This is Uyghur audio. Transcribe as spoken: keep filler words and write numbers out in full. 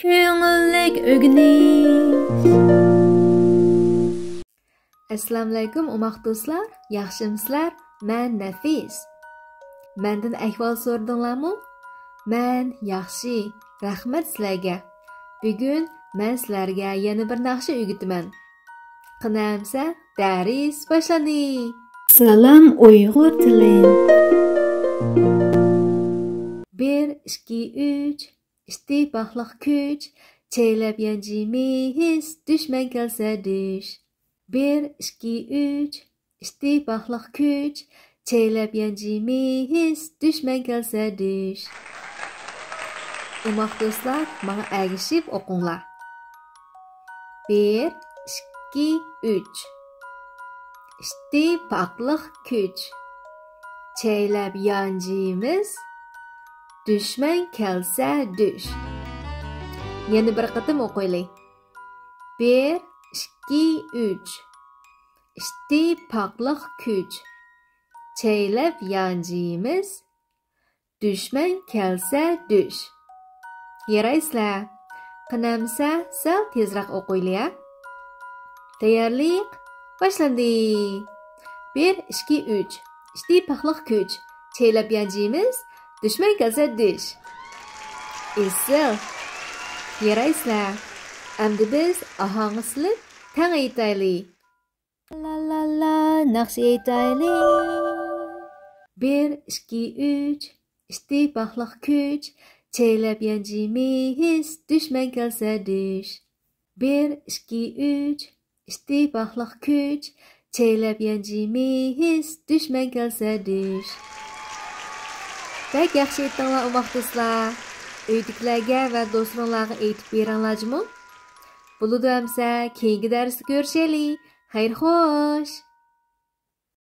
كۆڭۈللۈك ئۆگىنىش. ئەسسالامۇئەلەيكۇم ئوماق دوستلار، ياخشىمۇسىلەر؟ مەن نەفىس. مەندىن ئەھۋال سورىدىڭلارمۇ؟ مەن ياخشى، رەھمەت سىلەرگە. بۈگۈن مەن سىلەرگە يەنە بىر ناخشا ئۆگىتىمەن. قېنى ئەمسە دەرس باشلاندى. سالام ئۇيغۇر تىلى. بىر، ئىككى، ئۈچ. ئىتتىپاقلىق كۈچ، چەيلەپ يانجىمىز، دۈشمەن كەلسە دۈش. بىر، ئىككى، ئۈچ. ئىتتىپاقلىق كۈچ، چەيلەپ يانجىمىز، دۈشمەن كەلسە دۈش. ئوماق دوستلار، ماڭا ئەگىشىپ ئوقۇڭلار. بىر، ئىككى، ئۈچ. ئىتتىپاقلىق كۈچ، چەيلەپ يانجىمىز، دۈشمەن كەلسە دۈش. يەنە بىر قېتىم ئوقۇيلى. بىر، ئىككى، ئۈچ. ئىتتىپاقلىق كۈچ، چەيلەپ يانجىمىز، دۈشمەن كەلسە دۈش. يارايسىلەر. قېنى ئەمسە سەل تېزرەك ئوقۇيلى ھە. تەييارلىق، باشلاندى. بىر، ئىككى، ئۈچ. ئىتتىپاقلىق كۈچ، چەيلەپ يانجىمىز، دۈشمەن كەلسە دۈش. ئېسىل. يارايسىلەر. ئەمدى بىز ئاھاڭغا سېلىپ تەڭ ئېيتايلى. لا لا لا، ناخشا ئېيتايلى. بىر، ئىككى، ئۈچ. ئىتتىپاقلىق كۈچ، چەيلەپ يانجىمىز، دۈشمەن كەلسە دۈش. بىر، ئىككى، ئۈچ. ئىتتىپاقلىق كۈچ، چەيلەپ يانجىمىز، دۈشمەن كەلسە دۈش. بەك ياخشى ئېيتتىڭلار ئوماق دوستلار. ئۆيدىكىلەرگە ۋە دوستلىرىڭلارغا ئېيتىپ بېرىڭلار جۇمۇ. بولىدۇ ئەمسە كېيىنكى دەرستە كۆرۈشەيلى. خەير خوش.